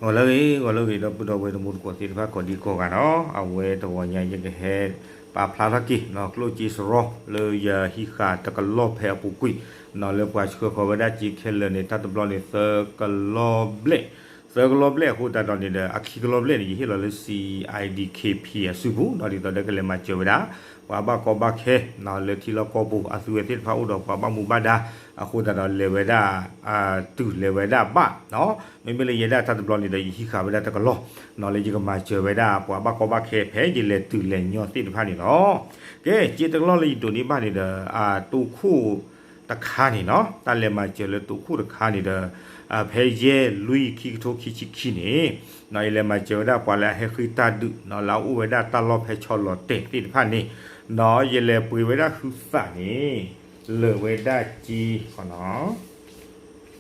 ဂီၤလၢအဂ့ၤ ဂီၤလၢအဂ့ၤ ဒီပုၢ်ဒီဝဲၢ်တံၤသကိးသ့ၣ်တဖၣ်ကိးဒံကိးဂၤနီၤ, အဝဲတဂီၤညါယကဟဲပာ်ဖျါထီၣ်က့ၤ ကျိၣ်စ့စရီလၢယဟံးဃာ်တကလီၢ်ဖဲအပူၤကွံာ်နီၤ, လၢပှၤဆှၢဃီၤဝဲဒၣ်စ့ခဲလၢာ်န့ၣ် တၢ်တဘျီန့ၣ် သၢကလီၢ်ဘျဲၣ်, သၢကလီၢ်ဘျဲၣ်အဃိသတးဒီးန့ၣ်ဒီး အခံကလီၢ်ဘျဲၣ်န့ၣ် ယဟ့ၣ်လီၤလၢ C I D K P အစုပူၤနီၤ, ဒ်သိးဒီးကလဲၤမၤစၢၤဝဲဒၣ် ပှၤဘၣ်ကီဘၣ်ခဲနီၤ လၢထံလီၢ်ကီၢ်ပူၤ အသုဝဲသ့ၣ်တဖၣ်အိၣ်ဒီးပှၤဘၣ်မူဘၣ်ဒါ အဃိသတးဒီးလဲၤဝဲဒၣ် တုၤလဲၤဝဲဒၣ်ဘၣ်နီၤ, မ့မ့ၢ်လၢယဲဒၣ်တၢ်တဘျီန့ၣ်ဒီး ယဟံးဃာ်ဝဲဒၣ်တကလီၢ်နီၤ လၢယကမၤစၢၤဝဲဒၣ်ပှၤဘၣ်ကီဘၣ်ခဲ ဖဲယလဲၤတုၤလဲၤညီသ့ၣ်တဖၣ်န့ၣ်လီၤ. ကဲ စ့တကလီၢ်လၢယဒိးန့ၢ်ဘၣ်န့ၣ်ဒီး အတိခိၣ်တခါန့ၣ်နီၤ, တၢ်လဲၤမၤစၢၤလၢတိခိၣ်တခါန့ၣ်ဒီး ဖဲယဲၢ်လွံၢ်ခံကထိခံဆံခံန့ၣ် ယလဲၤမၤစၢၤဝဲဒၣ်ပှၤလၢအဟဲဃ့တၢ်ဒုးနီၤ လၢအအိၣ်ဝဲဒၣ်တၢ်လီၢ်ဖဲဆီလီၤတဲာ်သ့ၣ်တဖၣ်န့ၣ်နီၤ, ယလဲၤပှ့ၤဝဲဒၣ်ဟုသးန့ၣ် လၢာ်ဝဲဒၣ်စ့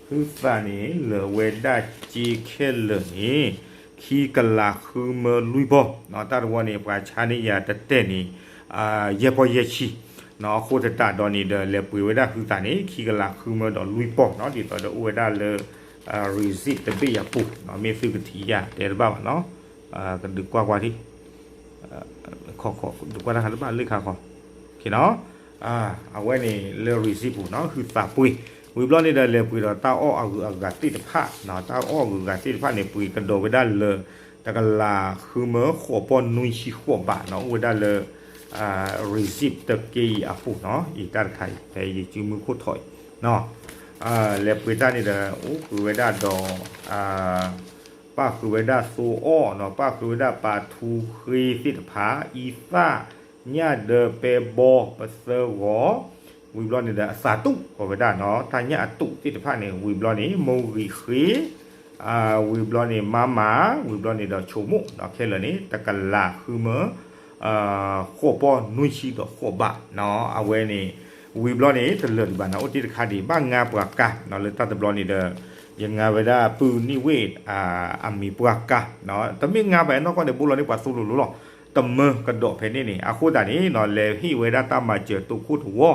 ဟုသးန့ၣ် လၢာ်ဝဲဒၣ်စ့ခဲလၢာ်န့ၣ် ခံကလးဃုမၢလွံၢ်ပီၢ်နီၤ, တၢ်တဝီန့ၣ် ပှၤဆါန့ၢ်ယၤတတဲာ်န့ၣ် ယဲၢ်ပီၢ်ယဲၢ်ဆံနီၤ, အဃိသတးဒီးန့ၣ်ဒီး လဲၤပှ့ၤဝဲဒၣ်ဟုသးန့ၣ် ခံကလးဃုမၢဒီးလွံၢ်ပီၢ်နီၤ, ဒ်သိးဒီးအိၣ်ဝဲဒၣ်လၢ receipt တဘ့ၣ်အပူၤနီၤ, မ့ၢ်သုကထံၣ်ယၤတဲတဘၣ်ဘၣ်နီၤ, ကဒုးကွၢ်ကွၢ်ထံ ခီခီ ဒုးကွၢ်တၢ်ခါတဘၣ်လၢခါခီ, နီၤ, အဝဲန့ၣ်လၢ receipt ပူၤနီၤ ဟုသးပှ့ၤ, ဝံၤဘျီန့ၣ်ဒီးလဲၤပှ့ၤဒီးတၢ်အီၣ်အဂုၤအဂၤသ့ၣ်တဖၣ်နီၤ, တၢ်အီၣ်အဂုၤအဂၤသ့ၣ်တဖၣ်န့ၣ် ပှ့ၤကဒီးဝဲဒၣ်လၢ တကလးဃုမၢဃိးပီၢ်နွံဆံဃိးဘးနီၤ, အိၣ်ဝဲဒၣ်လၢ receipt တက့ၢ်အံၤအပူၤနီၤ, အံၤတၢ်တခါအံၤ ဖဲယစုမုၢ်ခိၣ်ထီၣ်အံၤ လဲၤပှ့ၤတၢ်န့ၣ်ဒီး အိၣ်ဃုာ်ဝဲဒၣ်ဒီး ပၣ်ဃုာ်ဝဲဒၣ်သိအီၣ်နီၤ, ပၣ်ဃုာ်ဝဲဒၣ်ပာ်ထူဃ့သ့ၣ်တဖၣ်, အံသၣ်, ညၣ်ဒၢပဲဘီ ပသၢဂီၤ, ဝံၤဘျီန့ၣ်ဒီးအသးတူၣ် ကိးဝဲဒၣ်နီၤ, တၢ်ညၣ်အတူးသ့ၣ်တဖၣ်န့ၣ် ဝံၤဘျီန့ၣ် မိၢ်ဂံၢ်ဃ့, ဝံၤဘျီန့ၣ် မါမၤ, ဝံၤဘျီန့ၣ်ဒီးဆိမိၣ်နီၤ, ခဲလၢာ်န့ၣ် တကလးဃုမၢ ဃိးပီၢ်နွံဆံဒီးဃိးဘးနီၤ, အဝဲန့ၣ် ဝံၤဘျီန့ၣ် တလၢာ်ဒံးဘၣ်နီၤ, အိၣ်တ့ၢ်တခါဒံး ဘၣ်ငါပှၤကါနီၤ, လၢတၢ်တဘျီန့ၣ်ဒီး ယငါဝဲဒၣ်ပုၢ်နံၣ်ဝ့ၢ် အမံၤပှၢ်ကါနီၤ, တမ့ၢ်ငါဘၣ်နီၢ်ကီၢ်န့ၣ် ဘိလီၤန့ၢ်ပှၤသိလိၤလိၤလီၤ, တမၢကဒီးဖဲန့ၣ်န့ၣ်, အဃိသတးန့ၣ်နီၤ လဲၤဟ့ၣ်ဝဲဒၣ်တၢ်မၤစၢၤတိခိၣ်တဝီ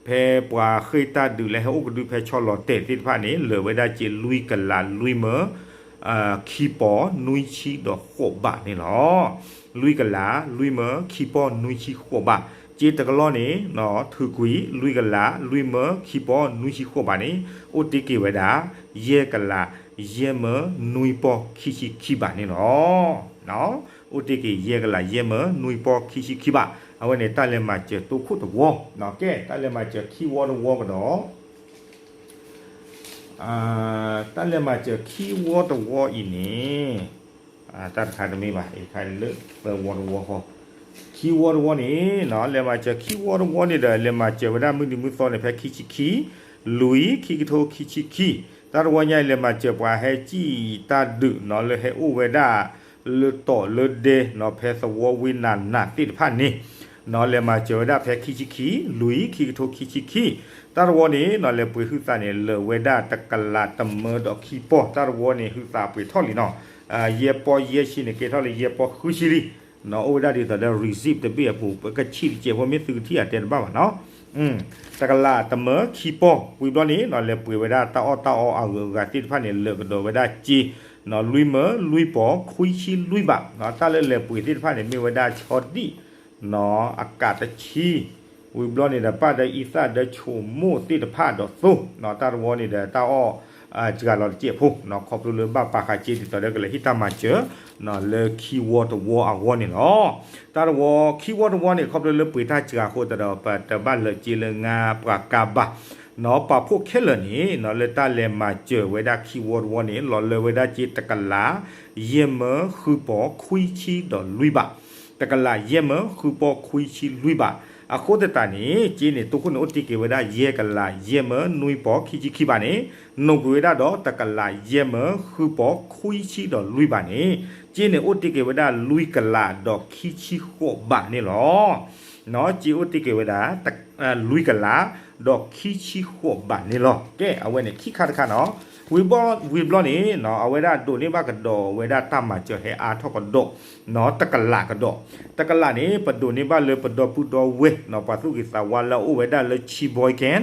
ဖဲပှၤဃ့ၢ်တၢ်ဒုးလၢဟဲအိၣ်ကဒုဖဲဆီလီၤတဲာ်သ့ၣ်တဖၣ်န့ၣ် လၢာ်ဝဲဒၣ်စ့လွံၢ်ကလးလွံၢ်မၢ ခံပီၢ်နွံဆံဒီးဃိးဘးန့ၣ်လီၤ. လွံၢ်ကလးလွံၢ်မၢခံပီၢ်နွံဆံဃိးဘး, စ့တကလီၢ်န့ၣ် ထုးကွံာ် လွံၢ်ကလးလွံၢ်မၢခံပီၢ်နွံဆံဃိးဘးန့ၣ် အိၣ်တ့ၢ်က့ၤဝဲဒၣ် ယဲၢ်ကလးယဲၢ်မၢနွံပီၢ်ခံဆံခံဘးန့ၣ်လီၤ. အိၣ်တ့ၢ်က့ၤယဲၢ်ကလးယဲၢ်မၢနွံပီၢ်ခံဆံခံဘး, အဝဲန့ၣ်တၢ်လဲၤမၤစၢၤတိခိၣ်တဝီ, ကဲ တၢ်လဲၤမၤစၢၤခံဝီတဝီကဒီး တၢ်လဲၤမၤစၢၤခံဝီတဝီအံၤန့ၣ် တၢ်တခါတမ့ၢ်ဘၣ်, အံၤတခါလၢသၢဝီတဝီဃီ, ခံဝီတဝီန့ၣ် လဲၤမၤစၢၤခံဝီတဝီန့ၣ်ဒီး လဲၤမၤစၢၤဝဲဒၣ်မုၢ်နံၤမုၢ်သီန့ၣ် ဖဲခံဆံခံ, လွံၢ် ခံကထိခံဆံခံ, တၢ်တဝီညါအံၤ လဲၤမၤစၢၤပှၤဟဲစံၣ်တၢ်ဒုးနီၤ လၢဟဲအိၣ်ဝဲဒၣ် လၢတီၤလၢဒဲနီၤ ဖဲသဝီဝ့နၤနးသ့ၣ်တဖၣ်န့ၣ်နီၤ လဲၤမၤစၢၤဝဲဒၣ်ဖဲခံဆံခံ, လွံၢ် ခံကထိခံဆံခံ, တၢ်တဝီန့ၣ်နီၤ လဲၤပှ့ၤဟုသးန့ၣ် လၢာ်ဝဲဒၣ်တကလးတမၢဒီးခံပီၢ်, တၢ်တဝီန့ၣ် ဟုသးပှ့ၤထီၣ်လံနီၤ, ယဲၢ်ပီၢ်ယဲၢ်ဆံန့ၣ် ကဲထီၣ်လၢယဲၢ်ပီၢ်ဃုဆံလံနီၤ, အိၣ်ဝဲဒၣ်ဒ်သိးဒီး receipt တဘ့ၣ်အပူၤ ပကဆံးတစဲးဖိ မ့ၢ်သုကထံၣ်အတဲတဘၣ်ဘၣ်နီၤ တကလးတမၢခံပီၢ်, ဝံၤဘျီန့ၣ်နီၤ လဲၤပှ့ၤဝဲဒၣ်တၢ်အီၣ်တၢ်အီအဂုၤအဂၤသ့ၣ်တဖၣ်န့ၣ် လၢာ်ကဒီးဝဲဒၣ်စ့နီၤ လွံၢ်မၢလွံၢ်ပီၢ်ခွံဆံလွံၢ်ဘးနီၤ, တၢ်လၢလဲၤပှ့ၤသ့ၣ်တဖၣ်န့ၣ် မ့ၢ်ဝဲဒၣ်ဆီဒံၣ်နီၤ အကးတဆံ, ဝံၤဘျီန့ၣ်ဒီး ပၣ်ဒီးအံသၣ်ဒီးဆိမိၣ်သ့ၣ်တဖၣ်ဒီးသိနီၤ, တၢ်တဝီန့ၣ်ဒီး တၢ်အီၣ်စှၤလီၤတစဲးဖိနီၤ, ခီဖျိလၢဘၣ်ပာ်ဃာ်စ့ဒ်သိးဒီးကလဲၤဟ့ၣ်တၢ်မၤစၢၤနီၤ လၢခံဝီတဝီအဂီၢ်န့ၣ်လီၤ. တၢ်တဝီ ခံဝီတဝီန့ၣ် ခီဖျိလၢပှ့ၤတၢ်စှၤအဃိသတးဒီး ပတဘၣ်လၢာ်စ့လၢငါပှၤကါဘၣ်နီၤ, ပာ်ဖှိၣ်ခဲလၢာ်န့ၣ်နီၤ လၢတၢ်လဲၤမၤစၢၤဝဲဒၣ်ခံဝီတဝီန့ၣ် လီၤလၢဝဲဒၣ်စ့တကလး ယဲၢ်မၢဃုပီၢ်ခွံဆံဒီးလွံၢ်ဘး, တကလးယဲၢ်မၢဃုပီၢ်ခွံဆံလွံၢ်ဘး, အဃိသတးန့ၣ် စ့န့ၣ် တိခိၣ်န့ၣ် အိၣ်တ့ၢ်က့ၤဝဲဒၣ် ယဲၢ်ကလးယဲၢ်မၢနွံပီၢ်ခံဆံခံဘးန့ၣ် နိးကွံာ်ဝဲဒၣ်ဒီးတကလးယဲၢ်မၢဃုပီၢ်ခွံဆံဒီးလွံၢ်ဘးန့ၣ် စ့န့ၣ် အိၣ်တ့ၢ်က့ၤဝဲဒၣ်လွံၢ်ကလးဒီးခံဆံဃိးဘးန့ၣ်လီၤ. စ့အိၣ်တ့ၢ်က့ၤဝဲဒၣ် လွံၢ်ကလး ဒီးခံဆံဃိးဘးန့ၣ်လီၤ. ကဲ အဝဲန့ၣ်ခံခါတခါနီၤ, ဝံၤဘျီန့ၣ်နီၤ အဝဲဒၣ်ဒိးန့ၢ်ဘၣ်ကဒီးဝဲဒၣ်တၢ်မၤစၢၤဟဲအါထီၣ်ကဒီးနီၤ တကလးကဒီး, တကလးန့ၣ် ပဒိးန့ၢ်ဘၣ်လၢပဒီပုၢ်ဒီဝဲၢ်နီၤ ပှၤသူၣ်ဂ့ၤသးဝါလၢအအိၣ်ဝဲဒၣ်လၢ Sheboygan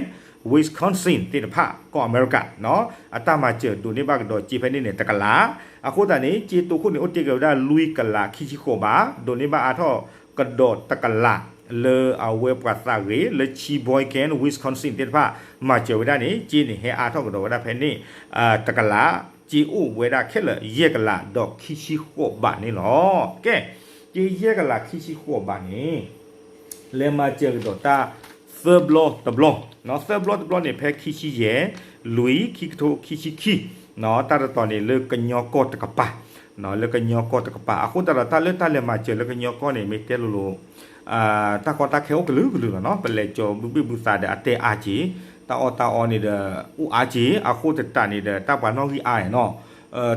Wisconsin သ့ၣ်တဖၣ် ကီၢ်အမဲရကၤ အတၢ်မၤစၢၤဒိးန့ၢ်ဘၣ်ကဒီးစ့ဖဲန့ၣ်န့ၣ် တကလး. အဃိသတးန့ၣ် စ့တိခိၣ်န့ၣ် အိၣ်တ့ၢ်က့ၤဝဲဒၣ်လွံၢ်ကလးခံဆံဃိးဘး, ဒိးန့ၢ်ဘၣ်အါထီၣ်ကဒီးတကလး လၢအဝဲပှၤသးဂ့ၤလၢ Sheboygan Wisconsin သ့ၣ်တဖၣ် မၤစၢၤဝဲဒၣ်န့ၣ် စ့န့ၣ်ဟဲအါထီၣ်ကဒီးဝဲဒၣ်ဖဲန့ၣ် တကလး, စ့အိၣ်ဝဲဒၣ်ခဲလၢာ်ယဲၢ်ကလးဒီးခံဆံဃိးဘးန့ၣ်လီၤ. ကဲ, စ့ယဲၢ်ကလးခံဆံဃိးဘးန့ၣ် လဲၤမၤစၢၤကဒီးတၢ်သၢဘျီတဘျီ, သၢဘျီတဘျီန့ၣ် ဖဲခံဆံယဲၢ်, လွံၢ်, ခံကထိခံဆံခံ, တၢ်တတီၤန့ၣ်လၢကညီကီၢ်တကပၤ, လၢကညီကီၢ်တကပၤ. အဃိသတးဒီး တၢ်လၢတၢ်လဲၤမၤစၢၤလၢကညီကီၢ်န့ၣ် မ့ၢ်တဲလိၤလိၤ တၢ်ကီတၢ်ခဲအိၣ်ကလုာ်ကလုာ်လီၤနီၤ. ပလဲၤကၠီၤဘုဘ့ၣ်ဘုသးဒီးအတဲအါက့ၤ, တၢ်အီၣ်တၢ်အီန့ၣ်ဒီး အိၣ်အါက့ၤ, အဃိသတးန့ၣ်ဒီး တၢ်ပှၤနီၣ်ဂံၢ်အါနီၤ.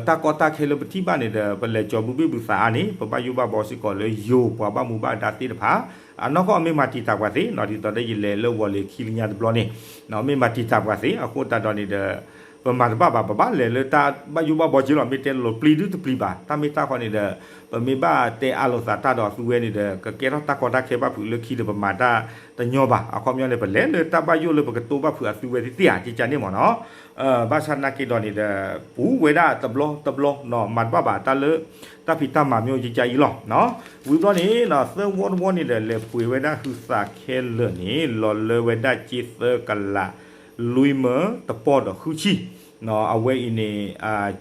တၢ်ကီတၢ်ခဲလၢပထံၣ်ဘၣ်န့ၣ်ဒီး ပလဲၤကၠီၤဘုဘ့ၣ်ဘုသးအါန့ၣ် ပဘၣ်ယိၣ်ဘၣ်ဘီစ့ၢ်ကီးလၢယိၤပှၤဘၣ်မူဘၣ်ဒါသ့ၣ်တဖၣ်, အနီၢ်ကီၢ်မ့ၢ်မၤတံာ်တာ်ပှၤသ့နီၤ, ဒ်သိးဒီးယလဲၤလၢဝီၤလ့ၤခံလၢညါတဘျီန့ၣ် မ့ၢ်မၤတံာ်တာ်ပှၤသ့, အဃိသတးဒီးန့ၣ်ဒီး ပမၤတဘၣ်ဘၣ်, ပဘၣ်လဲၤလၢတၢ်ဘၣ်ယိၣ်ဘၣ်ဘီက့ၤလီၤ. မ့ၢ်တဲလိၤလိၤ ပျံၤဒုတပျံၤဘၣ်, တၢ်မ့ၢ်တၢ်ဃီန့ၣ်ဒီး ပမ့ၢ်ဘၣ်တဲအါလိာ်သးတၢ်ဒီးအသုဝဲန့ၣ်ဒီး ကကဲထီၣ်တၢ်ကီတၢ်ခဲဘၣ်ဖုးလၢခံဒီး ပမၤတၢ်တညီဘၣ်. အခီပညီန့ၣ် ပလဲၤလၢတၢ်ဘၣ်ယိၣ်လၢပကတိဘၣ်ဖုးအသုဝဲသ့ၣ်ဧါ ကကန့ၣ်မ့ၢ်နီၤ. ဘၣ်ဆၣ်နာ်က့ဒီးန့ၣ်ဒီး ပူၤဝဲဒၣ်တဘျီတဘျီနီၤ, မၤတဘၣ်ဘၣ်တၢ်လၢ တၢ်ဖံးတၢ်မၤမ့ၢ်ကကအံၤလီၤ. ဝံၤဘျီန့ၣ် သၢဝီတဝီန့ၣ်ဒီး လဲၤပှ့ၤဝဲဒၣ်ဟုသးခဲလၢာ်န့ၣ် လီၤလၢဝဲဒၣ်စ့သၢကလး လွံၢ်မၢတပီၢ်ဒီးဃုဆံ, အဝဲအံၤန့ၣ်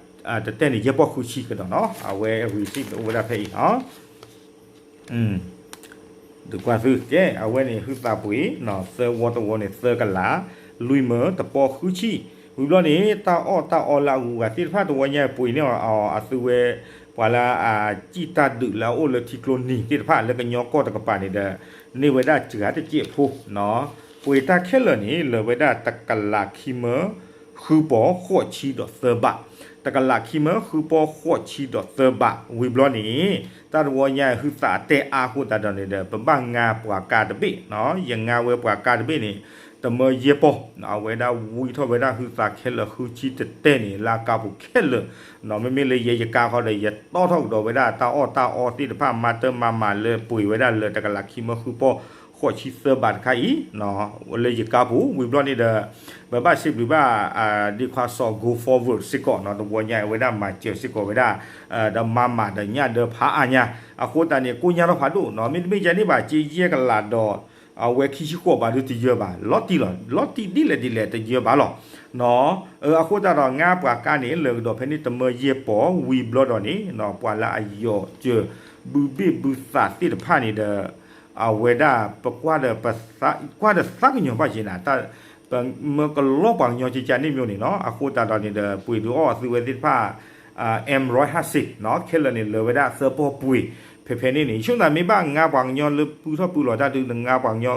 တတဲန့ၣ် ယဲၢ်ပီၢ်ဃုဆံကဒီးနီၤ, အဝဲ receipt အိၣ်ဝဲဒၣ်ဖဲအံၤ ဒုးကွၢ်သုကဲ အဝဲန့ၣ် ဟုသးပှ့ၤ သၢဝီတဝီန့ၣ် သၢကလး လွံၢ်မၢတပီၢ်ဃုဆံ. ဝံၤဘျီန့ၣ် တၢ်အီၣ်တၢ်အီလၢအဂုၤအဂၤသ့ၣ်တဖၣ်တဝီညါပှ့ၤန့ၢ်အီၤအသုဝဲ ပှၤလၢအစံၣ်တၢ်ဒုးလၢအအိၣ်လၢထံကျိနံၤသ့ၣ်တဖၣ် လၢကညီကီၢ်တကပၤန့ၣ်ဒီး န့ၢ်ဝဲဒၣ်စှၤတစဲးဖိ ပှ့ၤတၢ်ခဲလၢာ်န့ၣ် လၢာ်ဝဲဒၣ်တကလးခံမၢ ဃုပီၢ်ဃိးဆံဒီးသၢဘး, တကလးခံမၢဃုပီၢ်ဃိးဆံဒီးသၢဘး. ဝံၤဘျီန့ၣ် တၢ်တဝီညါဟုသးအတဲအါအဃိသတးဒီးန့ၣ်ဒီး ပဘၣ်ငါပှၤကါတဘ့ၣ်, ယငါဝဲပှၤကါတဘ့ၣ်န့ၣ် တမၢယဲၢ်ပီၢ်, အဝဲဒၣ်ဝံထီၣ်ဝဲဒၣ်ဟုသးခဲလၢာ်ဃုဆံတတဲန့ၣ် လၢအကါပူၤခဲလၢာ်, မ့မ့ၢ်လၢယဲယကါဃီဒီး ယတီထီၣ်ကဒီးဝဲဒၣ်တၢ်အီၣ်တၢ်အီသ့ၣ်တဖၣ် မၤတၢ်မၤမၤလၢပှ့ၤဝဲဒၣ်လၢာ်တကလးခံမၢဃုပီၢ်ဃိးဆံသၢဘးတခါအံၤ လၢယကါပူၤ. ဝံၤဘျီန့ၣ်ဒီး ပဘၣ်စံးဘျုးဘၣ် ဒ့ခွါစီၤ Go Forward စ့ၢ်ကီးနီၤ, တဝီညါအဝဲဒၣ်မၤစၢၤစ့ၢ်ကီးဝဲဒၣ် ဒီးမၤမၤဒီးညၣ်ဒၢဖးအါညါ, အဃိသတးန့ၣ် ကိညါထီၣ်ဖးဒိၣ်နီၤ, မ့တမ့ၢ်ကန့ၣ်ဘၣ် စ့ယဲၢ်ကလးဒီး အဝဲခံဆံဃိးဘးဒုတယၢဘၣ်, လီၤတံၢ်လီၤ, လီၤတံၢ်ဒ်လဲၣ်ဒ်လဲၣ်တယၢဘၣ်လီၤ. အဃိသတးဒီး ငါပှၤကါန့ၣ် လၢာ်ကဒီးဖဲန့ၣ်တမၢယဲၢ်ပီၢ်, ဝံၤဘျီဒီးန့ၣ် ပှၤလၢအယီၤစၢၤ ဘုဘ့ၣ်ဘုသးသ့ၣ်တဖၣ်န့ၣ်ဒီး အဝဲဒၣ် ပကွၢ်ဒီးသးကညီၤဘၣ်က့ၤနၤ, ပမၢကလီပှၤကညီကကန့ၣ်မ့ၢ်န့ၣ်နီၤ, အဃိသတးဒီးန့ၣ်ဒီး ပှ့ၤဒုးအီၣ်အသုဝဲသ့ၣ်တဖၣ် M one hundred နီၤ, ခဲလၢာ်န့ၣ် လၢာ်ဝဲဒၣ်သၢပီၢ်ပှ့ၤ, ဖဲဖဲန့ၣ်န့ၣ် ယဆိကမိၣ်သးမ့ၢ်ဘၣ်ငါပှၤကညီလၢပုၢ်ထီၣ်ပုၢ်လီၤတၢ်ဒုး နငါပှၤကညီ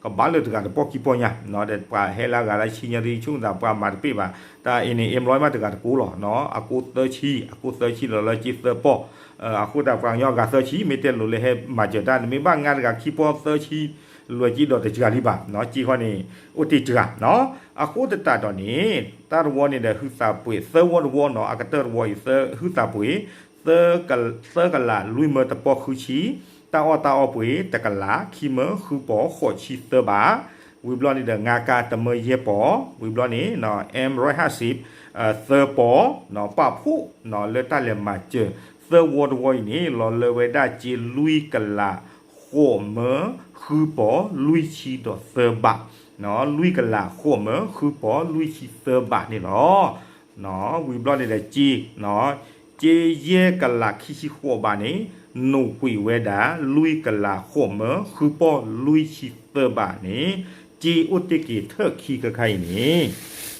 ကဘၣ်လၢတဂၤတပီၢ်ခံပီၢ်ညါ, ဒီးပှၤဟဲလၢအဂၤလၢဆံညါဒုး ယဆိကမိၣ်သးပှၤမၤတပ့ၢ်ဘၣ်, တၢ်အံၤန့ၣ် M one hundred မးတဂၤတကိးလီၤ, အကိးသၢဆံ, အကိးသၢဆံလီၤလၢက့သၢပီၢ်, အဃိသတးပှၤကညီအဂၤသၢဆံ မ့ၢ်တဲလိၤလၢဟဲမၤစၢၤတၢ် နမ့ၢ်ဘၣ်ငါတဂၤခံပီၢ်သၢဆံ လွဲၤက့ဒီးတစှၤလံဘၣ်, က့ခီန့ၣ် အိၣ်တ့ၢ်စှၤနီၤ, အဃိသတးဒီးန့ၣ် တၢ်တဝီန့ၣ်ဒီး ဟုသးပှ့ၤ သၢဝီတဝီနီၤ, အကတၢၢ်တဝီအံၤ ဟုသးပှ့ၤ သၢကလးလွံၢ်မၢတပီၢ်ဃုဆံ, တၢ်အီၣ်တၢ်အီပှ့ၤ တကလး ခံမၢဃုပီၢ်ဃိးဆံသၢဘး, ဝံၤဘျီန့ၣ်ဒီး ငါကါတမၢယဲၢ်ပီၢ်, ဝံၤဘျီန့ၣ် M one hundred သၢပီၢ်, ပာ်ဖှိၣ်လၢတၢ်လဲၤမၤစၢၤ သၢဝီတဝီအံၤန့ၣ် လီၤလၢဝဲဒၣ်စ့လွံၢ်ကလး ဃိးမၢဃုပီၢ်လွံၢ်ဆံဒီးသၢဘး, လွံၢ်ကလးဃိးမၢဃုပီၢ်လွံၢ်ဆံသၢဘးန့ၣ်လီၤ. ဝံၤဘျီန့ၣ်ဒီးစ့, စ့ယဲၢ်ကလးခံဆံဃိးဘးန့ၣ် နိၣ်ကွံာ်ဝဲဒၣ် လွံၢ်ကလးဃိးမၢဃုပီၢ်လွံၢ်ဆံသၢဘးန့ၣ်, စ့အိၣ်တ့ၢ်က့ၤထၢၣ်ခံခါခါအံၤန့ၣ်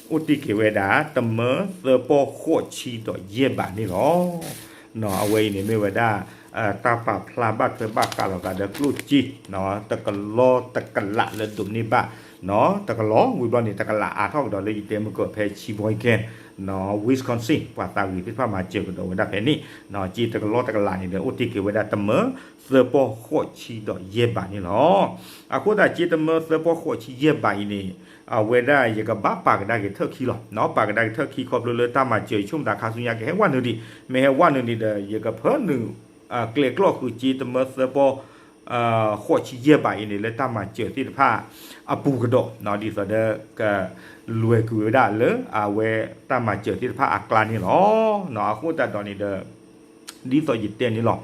အိၣ်တ့ၢ်က့ၤဝဲဒၣ် တမၢသၢပီၢ်ဃိးဆံဒီးယဲၢ်ဘးန့ၣ်လီၤ. အဝဲအံၤန့ၣ်မ့ၢ်ဝဲဒၣ် တၢ်ပာ်ဖျါဘၣ်ထွဲဘၣ်ဃးလီၤသးဒီးကျိၣ်စ့ တကလီတကလးလၢဒိးန့ၢ်ဘၣ်, တကလီ ဝံၤဘျီန့ၣ် တကလးအါထီၣ်ကဒီးလၢယတဲမုၢ်ကီၢ်ဖဲ Sheboygan Wisconsin ပှၤသးဂ့ၤသ့ၣ်တဖၣ်မၤစၢၤကဒီးဝဲဒၣ်ဖဲန့ၣ်, စ့တကလီတကလးန့ၣ်ဒီး အိၣ်တ့ၢ်က့ၤဝဲဒၣ် တမၢသၢပီၢ်ဃိးဆံဒီးယဲၢ်ဘးန့ၣ်လီၤ. အဃိသတးစ့တမၢသၢပီၢ်ဃိးဆံယဲၢ်ဘးအံၤန့ၣ် အဝဲဒၣ်ယကဘၣ်ပာ်ကဒါက့ၤထၢၣ်ခံလီၤ. ပာ်ကဒါက့ၤထၢၣ်ခံခီဖျိလၢတၢ်မၤစၢၤ ယဆိကမိၣ်သးခါဆူညါကဟဲဝဲနုာ်ဒံး, မ့ၢ်ဟဲဝဲနုာ်ဒံးဒီး ယကဖၢနုာ် ကျဲကျီၢ်ဃုာ်စ့တမၢသၢပီၢ် ဃိးဆံယဲၢ်ဘးအံၤန့ၣ် လၢတၢ်မၤစၢၤသ့ၣ်တဖၣ်အပူၤကဒီး ဒ်သိးဒီး ကလွဲၤကွံာ်ဝဲဒၣ်လၢအဝဲတၢ်မၤစၢၤသ့ၣ်တဖၣ်အကျါန့ၣ်လီၤ. အဃိသတးဒီးန့ၣ်ဒီး ဒ်သိးယတဲန့ၣ်လီၤ.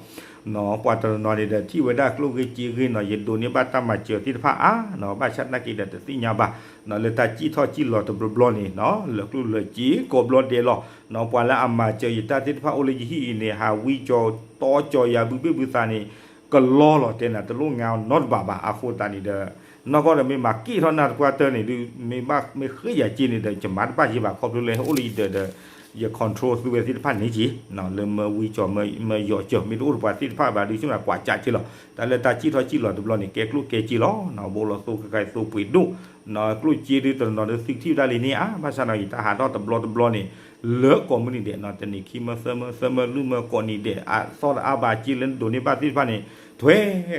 ပှၤတနီၤနီၤန့ၣ်ဒီး ထံၣ်ဝဲဒၣ်ကျိၣ်ဂ့ၢ်စ့ဂ့ၢ်နီၤ ယဒိးန့ၢ်ဘၣ်တၢ်မၤစၢၤသ့ၣ်တဖၣ်အါနီၤ ဘၣ်ဆၣ်သနာ်က့ဒီးတသ့ၣ်ညါဘၣ် လၢတၢ်စံၣ်ထီၣ်စံၣ်လီၤတဘျီဘျီန့ၣ် လၢကျိၣ်လၢစ့ကိးဘျီဒဲးလီၤ. ပှၤလၢအမၤစၢၤယတၢ်သ့ၣ်တဖၣ်အိၣ်လၢယဟံၣ်အံၤန့ၣ် ဟးဝံကၠီၤတီကၠီၤယၤဘုဘ့ၣ်ဘုသးန့ၣ် ကလီလီၤတဲနၤ တလိၣ်ငါနီတဘးဘၣ် အဃိသတးန့ၣ်ဒီး နီၢ်ကီၢ်ဒီးမ့ၢ်မၤက့ၣ်ထီၣ်နၢ်တပှၢ်တၢၢ်န့ၣ်ဒုး မ့ၢ်ဘၣ်မ့ၢ်ဃ့ယၤက့န့ၣ်ဒီး ယမၤတဘၣ်ယဲဘၣ် ခီဖျိလၢဟဲအိၣ်လၢယဒၢးဒီး ယ control သုဝဲသ့ၣ်တဖၣ်န့ၣ်က့ လၢမၢဝံကၠီၤမၢယီၤကၠီၤ မ့ၢ်တအိၣ်တပှၤသ့ၣ်တဖၣ်ဘၣ်ဒုး ဆိကမိၣ်ကွၢ်ကးက့လီၤ. တၢ်လၢတၢ်စံၣ်ထီၣ်စံၣ်လီၤတဘျီန့ၣ် ကဲကျိၣ်ကဲစ့လီၤ. ဘိလီၤသိကကဲသိပှ့ၤဒိၣ် ကျိၣ်စ့ဒုးတနီၤဒီးသုကထံၣ်ဝဲဒၣ်လံန့ၣ် အါဘၣ်ဆၣ်နီၤ ယတၢ်ဟးထီၣ်တဘျီတဘျီန့ၣ် လၢကိးမုၢ်နံၤဒဲးနီၤ တနံၤခံမၢသၢမၢသၢမၢလွံၢ်မၢကိးနံၤဒဲး အသီၣ်တအါဘၣ် စ့လၢနဒိးန့ၢ်ဘၣ်သ့ၣ်တဖၣ်န့ၣ် ထွဲ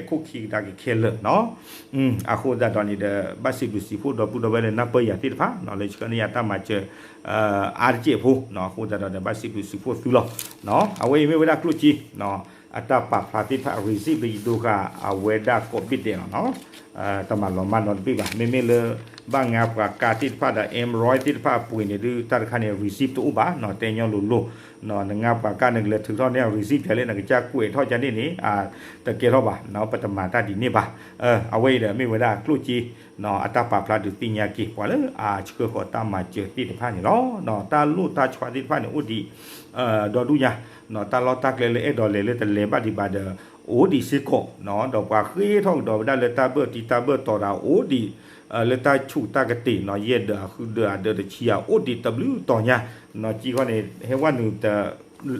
ခိၣ်ခံကဒါက့ၤခဲလၢာ်နီၤ. အဃိသတးဒီးန့ၣ်ဒီး ဘၣ်စံးဘျုးစံးဖှိၣ်ဒီပုၢ်ဒီဝဲၢ်လၢနၢ်ပၢၢ်ယၤသ့ၣ်တဖၣ်နီၤ လၢဆှၢန့ၢ်ယၤတၢ်မၤစၢၤ အါတက့ၢ်ဖိနီၤ အဃိသတးဒီး ဘၣ်စံးဘျုးစံးဖှိၣ်သုလီၤ. အဝဲအံၤမ့ၢ်ဝဲဒၣ်ကျိၣ်စ့ အတၢ်ပာ်ဖျါသ့ၣ်တဖၣ် receipt လၢယဒိဃာ်အဝဲဒၣ်ကိးဘ့ၣ်ဒဲးလီၤနီၤ. တမၤလီၤမၢ်နီတဘ့ၣ်ဘၣ် မ့မ့ၢ်လၢ ဘၣ်ငါပှၤကၢ်သ့ၣ်တဖၣ်ဒီး Emroy သ့ၣ်တဖၣ်အပှ့ၤန့ၣ်ဒုး တၢ်တခါန့ၣ် receipt တအိၣ်ဘၣ်နီၤ တဲညီလိၤလိၤ နငါပှၤကၢ်န့ၣ် ကလဲၤထုးထီၣ်န့ၢ် receipt လဲၣ် နကစၢ်ကွဲးထီၣ်ကန့ၣ်န့ၣ် တကဲထီၣ်ဘၣ် ပတမၤတၢ်ဒ်န့ၣ်ဘၣ်. အဝဲအံၤဒီးမ့ၢ်ဝဲဒၣ်ကျိၣ်စ့ အတၢ်ပာ်ဖျါဒုးသ့ၣ်ညါက့ၤ ပှၤလၢအဆှၢဃီၤတၢ်မၤစၢၤသ့ၣ်တဖၣ်န့ၣ်လီၤ. တၢ်လိၣ်တၢ်ဆှါသ့ၣ်တဖၣ်န့ၣ် အိၣ်ဒံး ဒီဒူၣ်ညါ တၢ်လီၢ်တၢ်ကျဲလၢအဲၣ်ဒိးလဲၤလၢတလဲၤဘၣ်ဒံးဘၣ်ဒီး အိၣ်ဒံးစ့ၢ်ကီး ဒီးပှၤဃ့ထီၣ်ကဒီးဝဲဒၣ်လၢတၢ်ဘၢၣ်တံၢ်တၢ်ဘၢၣ်တီၤဒီး အိၣ်ဒံး လၢတၢ်ဆူးတၢ်ကတ့ၢ်နီၤ ယဲၢ်ဒၢးအဃုဒၢးအဒၢးတဆံယၤ အိၣ်ဒံးတဘျုးတီၤညါ နီၤ ကံခီန့ၣ် ဟဲဝဲနုာ်တ တ့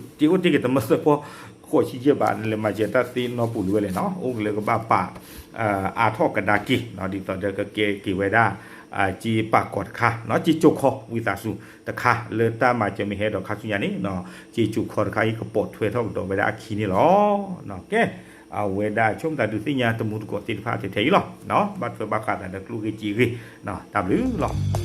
အိၣ်တ့ၢ်က့ၤတမၢသၢဖီ ဃိးဆံယဲၢ်ဘး နလဲၤမၤစၢၤတၢ်သ့နီပူၤလံဝဲလဲၣ်နီၤ အိၣ်ကလၢကဘၣ်ပာ် အါထီၣ်ကဒါက့ၤ ဒ်သိးဒီးကကဲက့ၤဝဲဒၣ် စ့ပာ်ကီၤတခါ စ့ကၠိခီဝံသးစူၤတခါ လၢတၢ်မၤစၢၤမ့ၢ်ဟဲဒီးခါဆူညါန့ၣ် စ့ကၠိခီတခါအံၤကပိာ်ထွဲထီၣ်ကဒီးဝဲဒၣ်အခံန့ၣ်လီၤ. ကဲ အဝဲဒၣ်ဆိကမိၣ်သးဒုးသ့ၣ်ညါတမူတကိးသ့ၣ်တဖၣ်ထဲထဲအံၤလီၤ. ဘၣ်ထွဲဘၣ်ဃးသးဒီးကျိၣ်ဂ့ၢ်စ့ဂ့ၢ် တၢ်ဘျုးလီၤ.